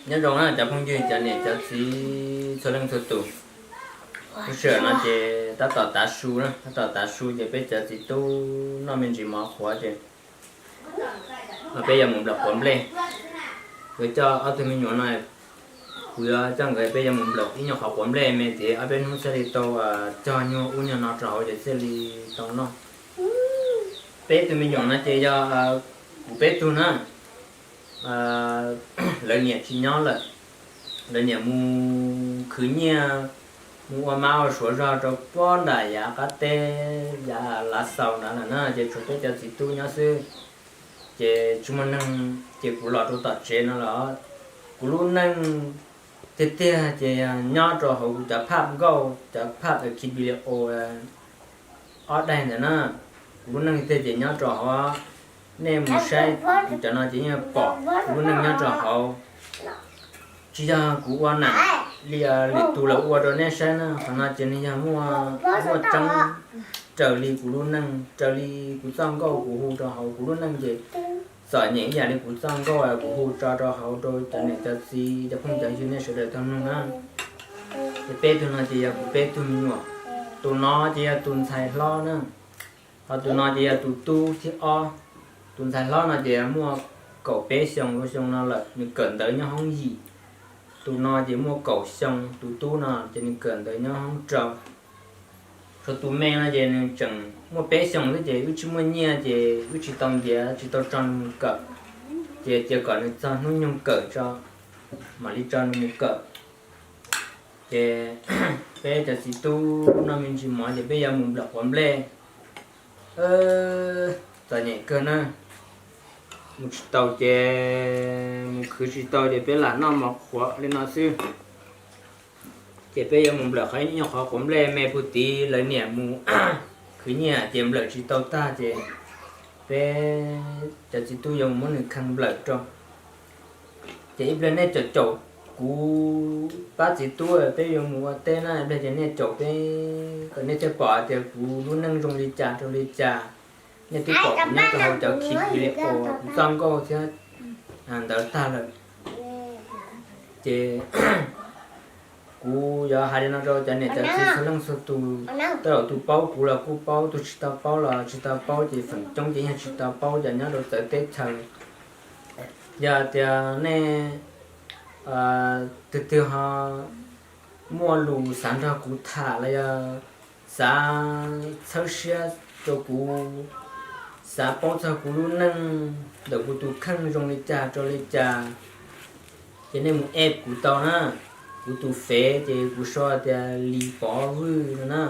Nyob zoo na cov phooj ywg, cov niam cov txiv txhua leej txhua tus. Lub sij hawm no ces tab tom tav su na, tab tom tav su ces peb cov txiv tub noj me ntsis mov qhuav ces peb yuav mus nplawm quav nplej. Yuav coj ob tug me nyuam no, kuv yuav coj nkawd peb yuav mus nplawm ib nyuag qhov quav nplej me tias ob peb hnub thiaj li tau cog nyuag ub nyuag no rau hauv ces thiaj li tau noj. Peb tug me nyuam no ces yog kuv peb tug na. Lawv niam tsis nyob lawm, lawv niam mus khwv nyiaj, mus ua mab ua suav zog rau pob nram yav qab teb, yav lav xaus ntawd lawm na, ces tshuav peb cov txiv tub nyob xwb. Ces tsis muaj neeg, ces kuv los rau tom tsev no los kuv lub neej tiag tiag ces nyob rau hauv kuv cov phaj nkauj, cov phaj video ob daig ntawd na. Kuv lub neej tiag tiag ces nyob rau hauv, nej mus saib kuv cov no ces yeej pom kuv lub neej nyob rau hauv. Tsis yog kuv ua nam li lwm tus lawv ua rau nej saib na, qhov no ces nws yog muaj, muaj tseeb raws li kuv lub neej, raws li kuv txoj nkauj kuv hu rau hauv. Kuv lub neej ces txom nyem ib yam li kuv txoj nkauj kuv hu tso rau hauv rau cov niam cov txiv cov phooj cov ywg nej sawv daws tau mloog na. Ces peb tug no ces yog kuv peb tug me nyuam. Tus no ces yog tus ntxhais hlob na, ho tus no ces yog tus tub thib ob. Tus ntxhais hlob no ces muaj kaum peb xyoo, xyoo no lawm, nws kawm ntawv nyob hoob yim. Tus no ces muaj kaum xyoo, tus tub no ces nws kawm ntawv nyob hoob rau. Tshuav tus me no ces nws tseem muaj peb xyoos xwb ces wb tsis muaj nyiaj ces wb tsis tau ntiav, tsis tau tso nws mus kawm. Ces cia kom nws txog hnub nyoog kawm tso mam li tso nws mus kawm. Ces peb cov txiv tub noj me ntsis mov ces peb yuav mus nplawm quav nplej. Txom nyem kawg na, mus tsis tau ces, mus khwv tsis tau ces peb lam noj mov qhuav li no xwb. Ces peb yuav mus nplawm qhov ib nyuag qhov quav nplej me puag tid, lawv niam mus khwv nyiaj ces nplawm tsis tau tag ces peb cov txiv tub yuav mus muab nws khee nplawm rau. Ces ib pliag nej caum caum kuv pab txiv tub, peb yuav mus ua teb na, ib pliag ces nej caum peb kom nej thiaj pom tias kuv lub neej zoo li cas rau li cas. Nej twb pom kuv nyob rau hauv cov clip video kuv txoj nkauj thiab ntawd tag lawm. Ces kuv yuav hais li no rau cov niam cov txiv txhua leej txhua tus, tej zaum tus paub kuv los kuj paub, tus tsis tau paub los tsis tau paub, ces feem coob ces yog tsis tau paub cov nyob rau txawv teb chaws. Yog tias nej twg twg ho muaj lus xav nrog kuv tham los yog xav txhawb siab rau kuv, xav paub txog kuv lub neej ntawm kuv tus kheej zoo li cas rau li cas, ces nej mus add kuv tau na. Kuv tus fev ces kuv sau tias Lis Pov Vwj no na.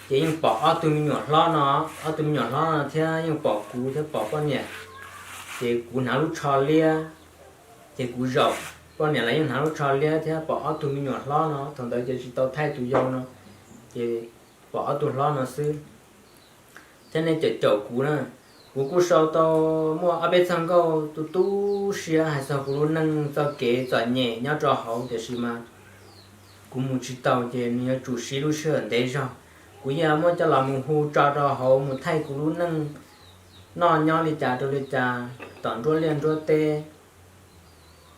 Ces yeej pom ob tug me nyuam hlob no, ob tug me nyuam hlob no thiab yeej pom kuv thiab pom poj niam. Ces kuv hnav lub tsho liab, ces kuv zaum, poj niam los yeej hnav lub tsho liab thiab pom ob tug me nyuam hlob no, thaum ntawd ces tsis tau thaij tus yau no, ces pom ob tug hlob no xwb. Thiab nej caum caum kuv na, kuv kuj sau tau muaj ob peb txoj nkauj tu tu siab hais txog kuv lub neej txoj kev txom nyem nyob rau hauv, tiam sis mas kuv mus tsis tau ces nws yuav tsum siv lub sij hawm ntev zog. Kuv yeej muab coj los mus hu tso rau hauv mus thaij kuv lub neej noj nyob li cas rau li cas tom nruab liaj nruab teb.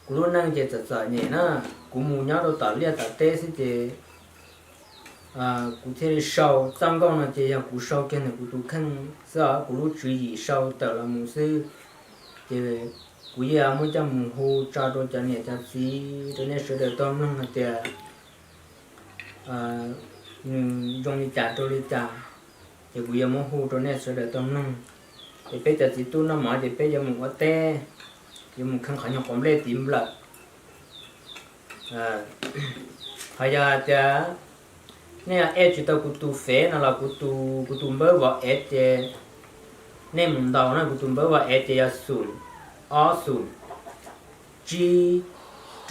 Kuv lub neej ces txom txom nyem na, kuv mus nyob rau tom liaj tom teb xwb ces kuv thiaj li sau txoj nkauj no ces yog kuv sau kiag ntawm kuv tus kheej xwb os, kuv lub tswv yim sau tawm los mus xwb. Ces kuv yeej muab coj mus hu tso rau cov niam cov txiv rau nej sawv daws tau mloog hais tias nws zoo li cas rau li cas, ces kuv yuav muab hu rau nej sawv daws tau mloog. Ces peb cov txiv tub noj mov ces peb yuav mus ua teb, yuav mus kheej qhov nyuag quav nplej tiv nplawm. Ho yog hais tias nej add tsis tau kuv tus fev no los kuv tus, kuv tus npawb vov ev ces nej mus ntaus na, kuv tus npawb vov ev ces yog xum ob xum tsib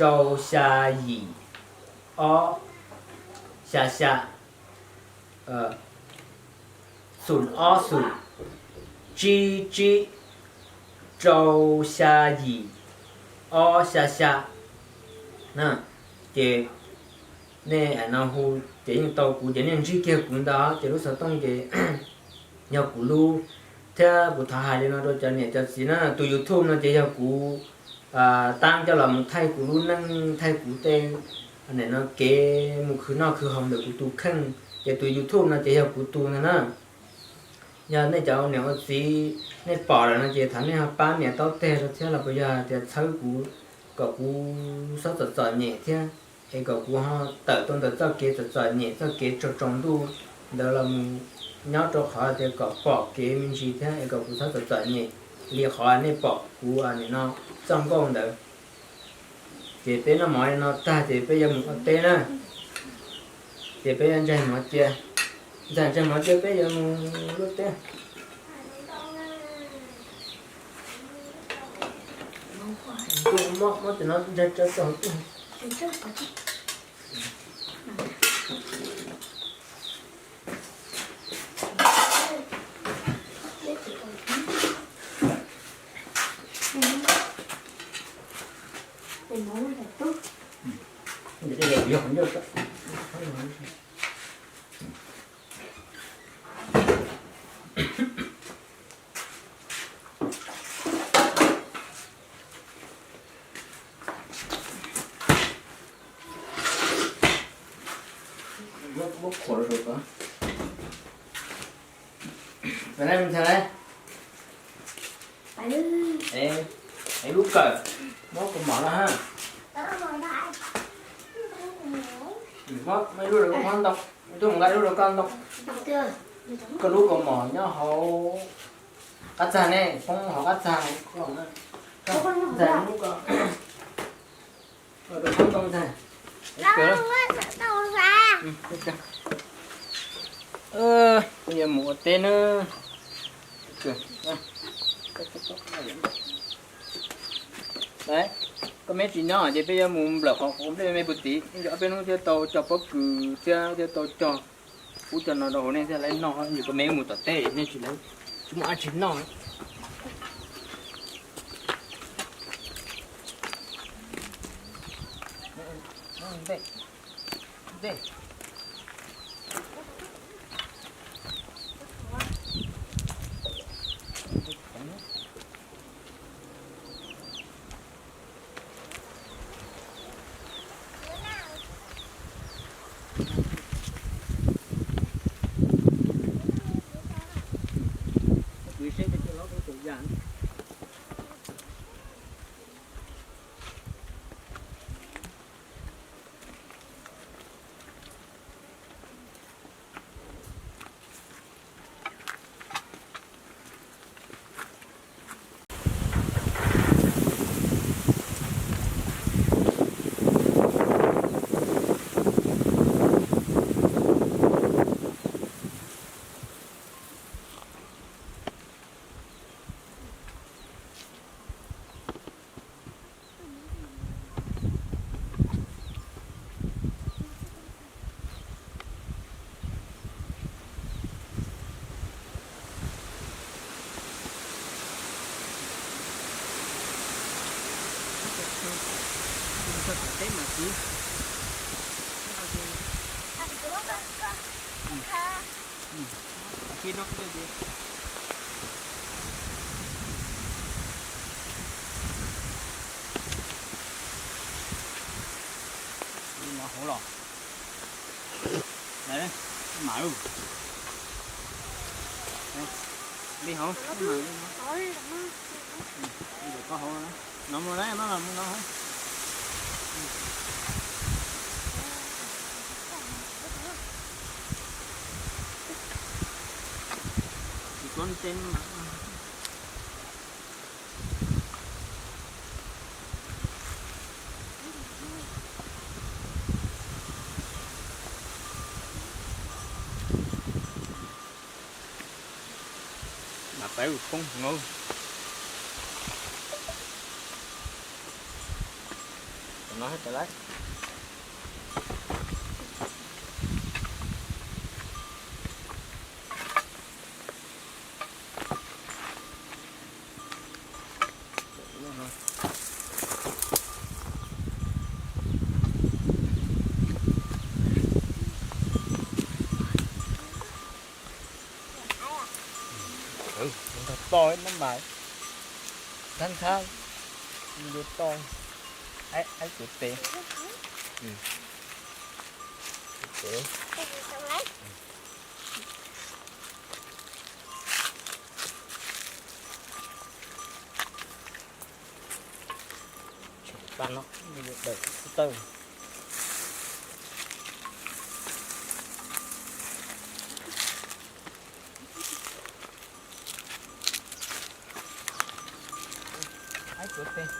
rau xya yim ob xya xya, xum ob xum tsib tsib rau xya yim ob xya xya na. Ces nej no hu ces yeej tau kuv, ces nej ntsib kiag kuv ntawd ces lub xov tooj ces yog kuv lub. Thiab kuv thov hais li no rau cov niam cov txiv na, tus YouTube no ces yog kuv taab coj los mus thaij kuv lub neej, thaij kuv tej nim no kev mus khwv noj khwv haus ntawm kuv tus kheej. Ces tus YouTube no ces yog kuv tus ntag na. Yog nej cov ua niam ua txiv nej pom lawm no ces thov nej ho pab nias taub teg rau thiab los puas yog tias txhawb kuv kom kuv txhob txom txom nyem thiab, es kom kuv ho tawm tau ntawm txoj kev txom txom nyem, txoj kev tsaus tsaus ntuj ntawd los mus nyob rau qhov tias kom pom kev me ntsis thiab es kom kuv txhob txom txom nyem li qhov nej pom kuv nim no txoj nkauj ntawd. Ces peb noj mov li no tag ces peb yuav mus ua teb na. Ces peb yuav ntsaig mov cia, ntxag ntsaig mov cia peb yuav mus luaj teb. Muab cov no ntsaig tso rau hauv. Muab khuam rau saum ko. Peb ntxhais, es lub kawm, muab kaus mom no ha. Muab ib lub rau koj ntoo, ib tug mus nqa ib lub rau koj ntoo. Koj lub kaus mom nyob hauv qab txag ne, poob hauv qab txag. Ntxhais, lub ko. Peb yuav mus ua teb na. Koj me tsis nyob ces peb yuav mus nplawm qhov quav nplej me puag tid, ob peb hnub thiaj tau cog pob kws thiab thiaj tau cog ub cog no rau hauv nej thiaj li noj. Yog koj me mus tom teb nej tsis, tsis muaj dab tsi noj. Li no hauv los. Mam li hauv. Koj hauv no, maj mam mus no hauv. Tsis tuab ntej. Mas peb ua poob no. Tam no hais tas lawm. Ntog poj maj mam thab thab. Yuav tau, aib, aib tuav tes. Tuav tes. Tshuav pab no, yuav daws tawg. Aib tuav tes.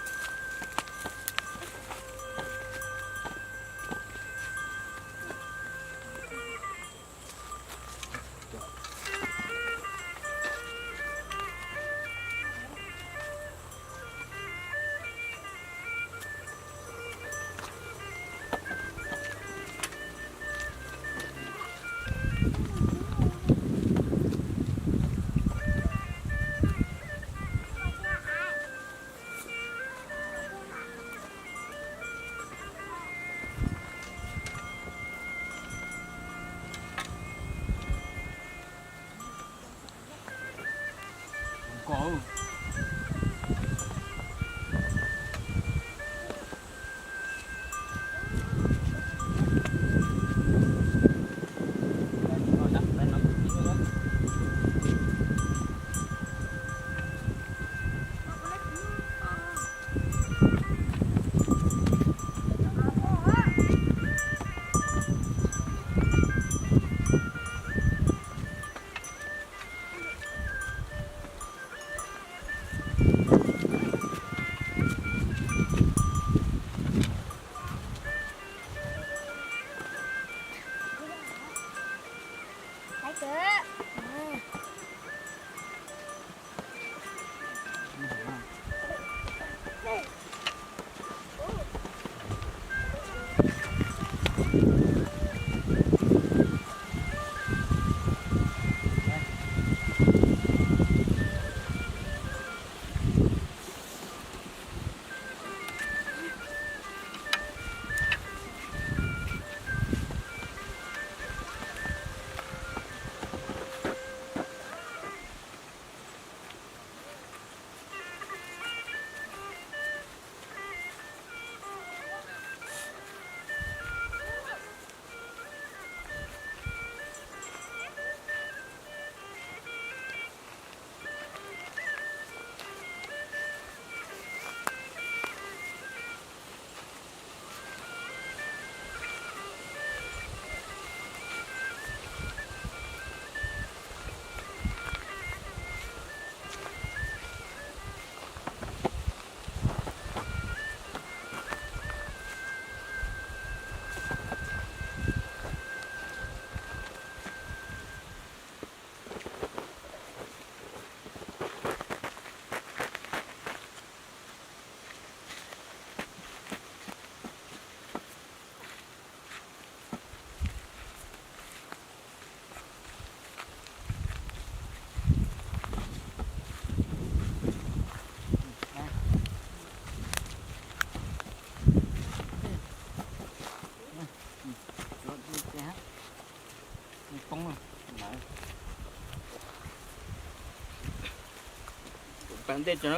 Pas ntej tso,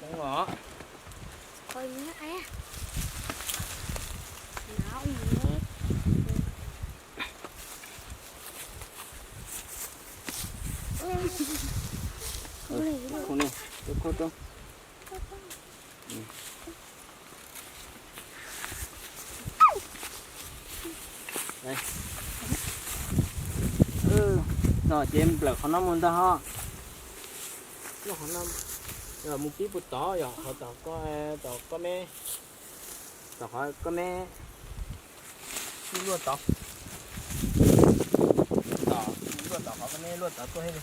poob los. Khau no, khau rau. No ces nplawm qhov no mus ntag ho. Mus pib puag tod, yog qhov tom koj, tom koj me, tom qhov koj me luaj tod, tom luaj tom qhov koj me luaj tod tuaj thiab li.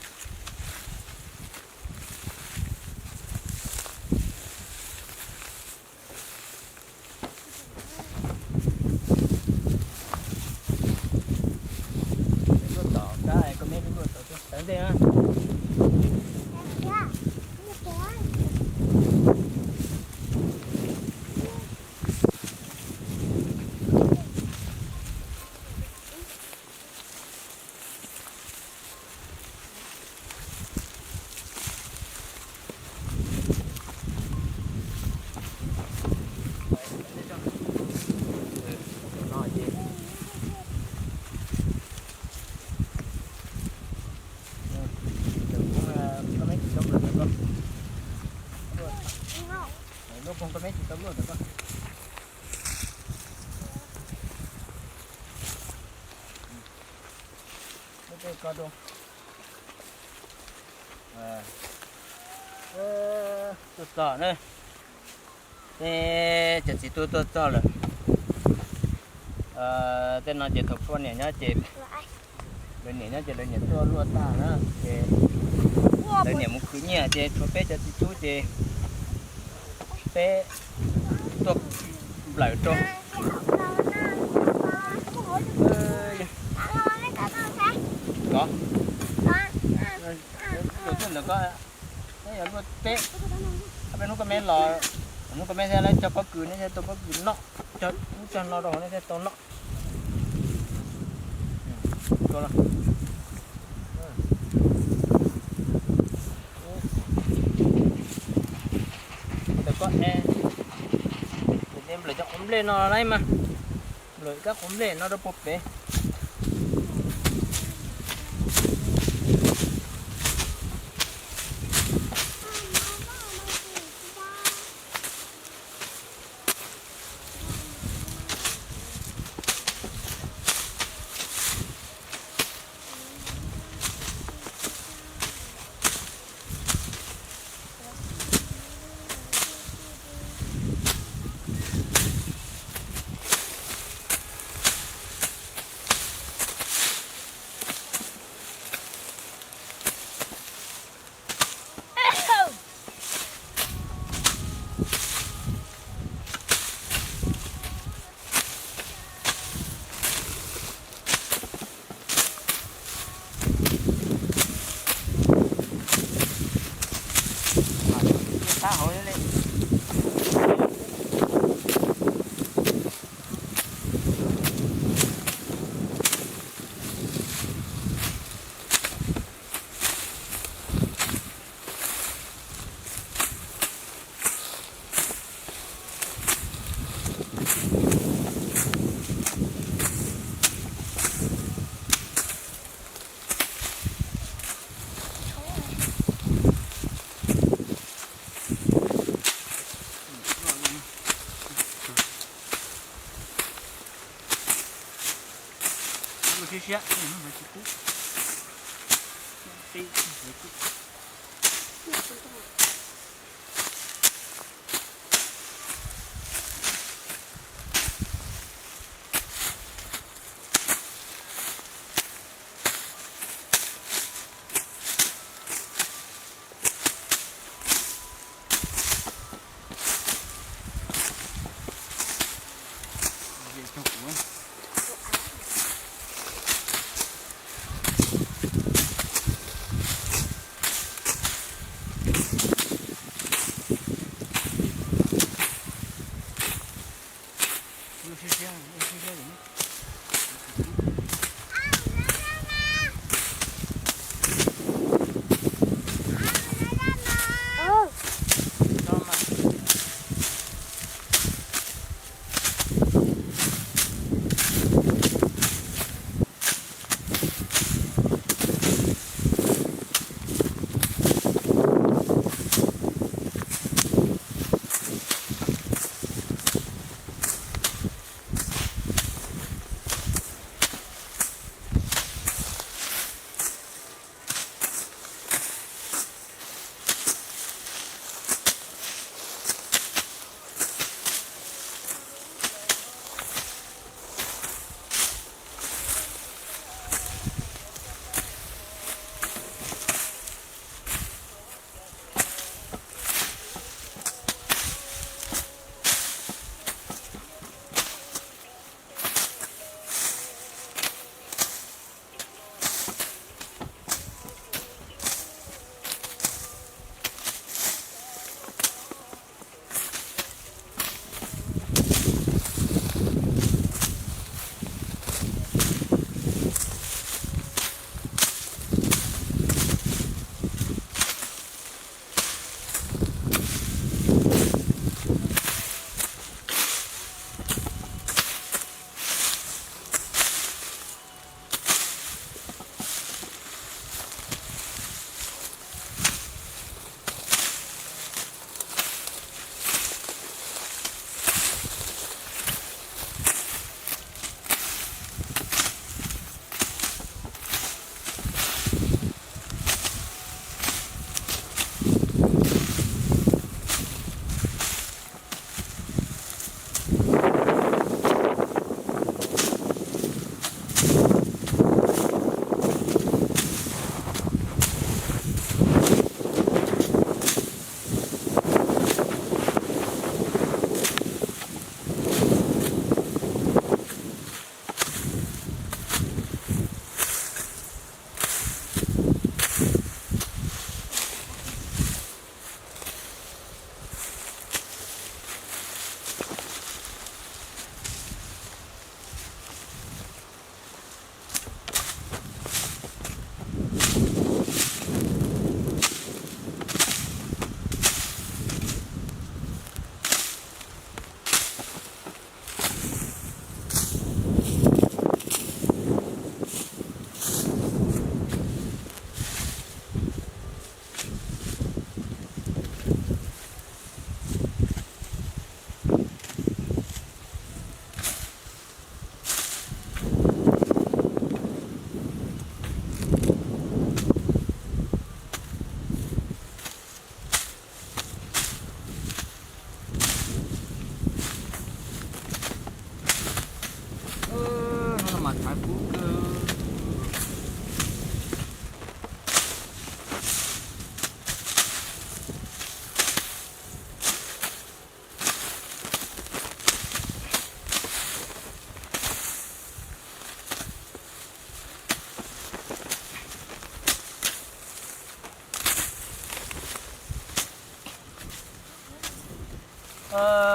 Luaj tom kab, koj me luaj tom tuaj sawv ntej na. Meb tsis tau luaj ntawm koj. Muab tej ko rau. Tuaj txog na. Tej cov txiv tub tuaj txog lawm. Tej no ces thaum poj niam nyob ces lawv niam nyob ces lawv niam tuaj luaj tag na ces lawv niam mus khwv nyiaj ces tshuav peb cov txiv tub ces peb tuaj nplawm rau. Ko, luaj tuaj ntawm ko, neb yog luaj peb, peb hnub koj me los, hnub koj me thiaj li cog pob kws, neb thiaj tau pob kws noj, cog ub cog no rau hauv neb thiaj tau noj. Ntawm ko es, nplawm cov quav nplej no lawm mas, nplawm kab quav nplej no rau puag pem. Qab hauv li. Siab siab, tsis kub.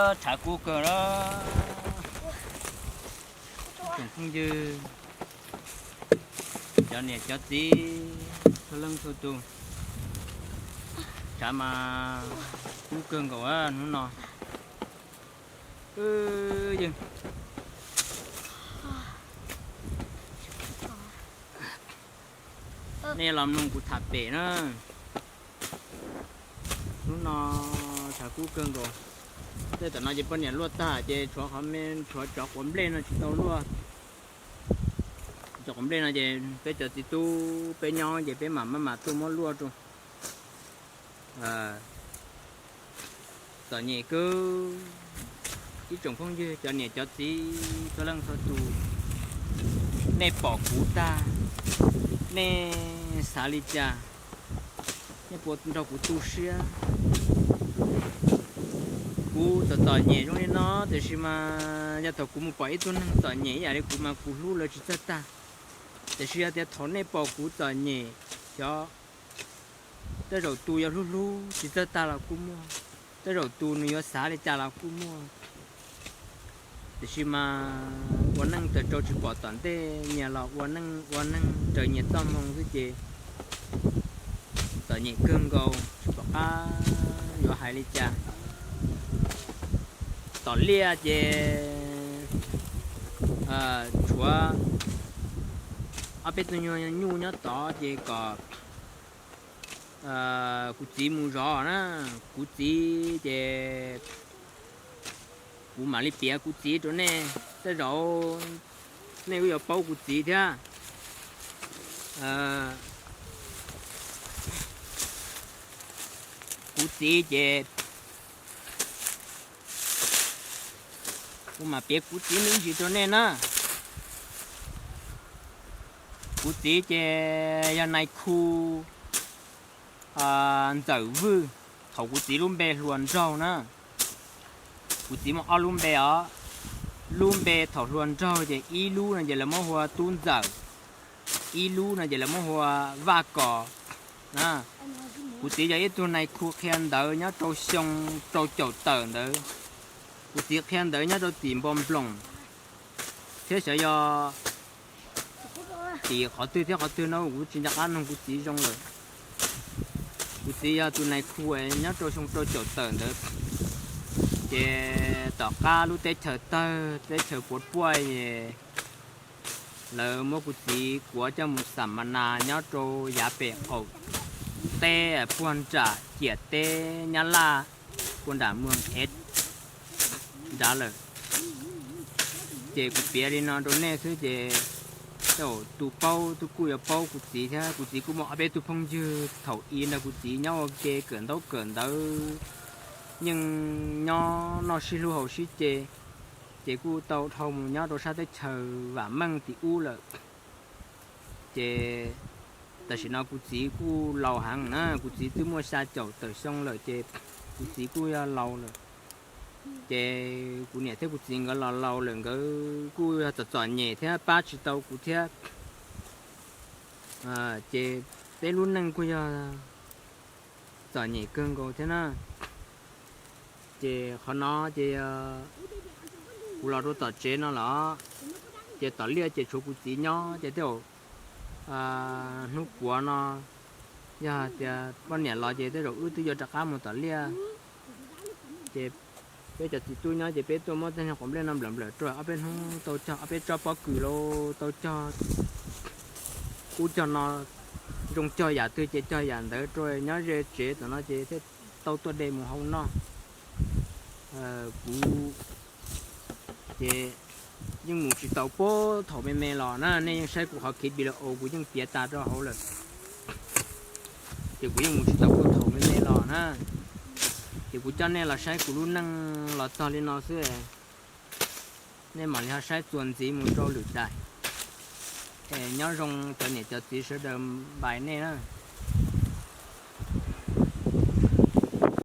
Tshav kub kawg na. Tsoom phooj ywg, cov niam cov txiv, txhua leej txhua tus, tshav mas kub kawg nkaus hnub no. Nej los mloog kuv tham pem na. Hnub no tshav kub kawg nkaus. Tej tam no ces poj niam luaj tag ces tshuav qhov me, tshuav cov quav nplej no tsis tau luaj. Cov quav nplej no ces peb cov txiv tub peb nyob ces peb mam maj mam tuaj muab luaj rau. Txom nyem kawg. Ib tsoom phooj ywg, cov niam cov txiv, txhua leej txhua tus, nej pom kuv tag, nej xav li cas? Nej puas nrog kuv tu siab? Kuv txom txom nyem zoo li no, tiam sis mas yog thaum kuv mus pom ib tug neeg txom nyem ib yam li kuv mas kuv hlub lawv tsis txawj tag. Tiam sis yog tias thaum nej pom kuv txom nyem, xyov tej zaum tus yuav hlub hlub tsis txawj tag los kuj muaj, tej zaum tus nws yuav xav li cas los kuj muaj. Tiam sis mas ua neej tawm rau tsis pom tom ntej, nyias los ua neej ua neeg raws nyias txoj hmoo xwb ces txom nyem kawg nkaus tsis pom qab yuav hais li cas. Tom liaj ces tshuav ob peb tug nyuj nyob tod ces kom kuv txiv mus zov na. Kuv txiv ces kuv mam li piav kuv txiv rau nej, tej zaum nej kuj yuav paub kuv txiv thiab. Kuv txiv ces kuv mam piav kuv txiv me ntsis rau nej na. Kuv txiv ces yog nais khu Ntxawm Vwj, thaum kuv txiv lub npe hluas nraug na. Kuv txiv muaj ob lub npe os. Lub npe thaum hluas nraug ces ib lub no ces lawv muab hu ua Tub Ntxawm, ib lub no ces lawv muab hu ua Vaj Kos na. Kuv txiv yog ib tug nais khu qhia ntawv nyob rau xyoo rau caum tawm ntawd. Kuv txiv qhia ntawv nyob rau tim Npoo Nploos, thiab xyov yog tim qhov twg thiab qhov twg no kuv tsis nco qab noog kuv txiv zoo lawm. Kuv txiv yog tus nais khu nyob rau xyoo rau caum tawm ntawd, ces tom qab lub teb chaws tawg, teb chaws puas puaj es lawv muab kuv txiv kuav coj mus xam ma nas nyob rau yav pem qaum teb puag nram ciam teb Nyab Laj, puag nram Muag Ev nrad lawm. Ces kuv piav li no rau nej xwb ces tej zaum tus paub twb kuj yuav paub kuv txiv thiab. Kuv txiv kuj muaj ob peb tug phooj ywg thaum i nrog kuv txiv nyob ua ke kawm ntaub kawm ntawv, yeej nyob noj sib hlub haus sib ce, ces kuj tau dhau mus nyob rau sab teb chaws vam meej tim ub lawm. Ces tam sim no kuv txiv kuj laus heev na, kuv txiv twb muaj xya caum tawm xyoo lawm ces kuv txiv kuj yog laus lawm. Ces kuv niam thiab kuv txiv nkawd los laus lawm, nkawd kuj yog txom txom nyem thiab pab tsis tau kuv thiab. Ces peb lub neej kuj yog txom nyem kawg nkaus thiab na. Ces qhov no ces kuv los rau tom tsev no los, ces tom liaj ces tshuav kuv txiv nyob ces tej zaum hnub puav no yog hais tias poj niam los ces tej zaum wb twb yuav rov qab mus tom liaj. Ces peb cov txiv tub nyob ces peb tuaj muab tej nyuag quav nplej no nplawm nplawm rau ob peb hnub, tau cog ob peb tsob pob kws los tau cog ub cog no, zoo cog yam twg ces cog yam ntawd rau nyob ze tsev tam no ces thiaj tau tuaj de mus hau noj. Kuv ces yeej mus tsis tau puag thaum me me los na, nej yeej saib kuv qhov clip video kuv yeej piav tas rau hauv lawm. Ces kuv yeej mus tsis tau puag thaum me me los na. Ces kuv coj nej los saib kuv lub neej los txog li no xwb, nej mam li ho saib txuas ntxiv mus rau lwm daim. Es nyob zoo cov niam cov txiv sawv daws, npais nej na.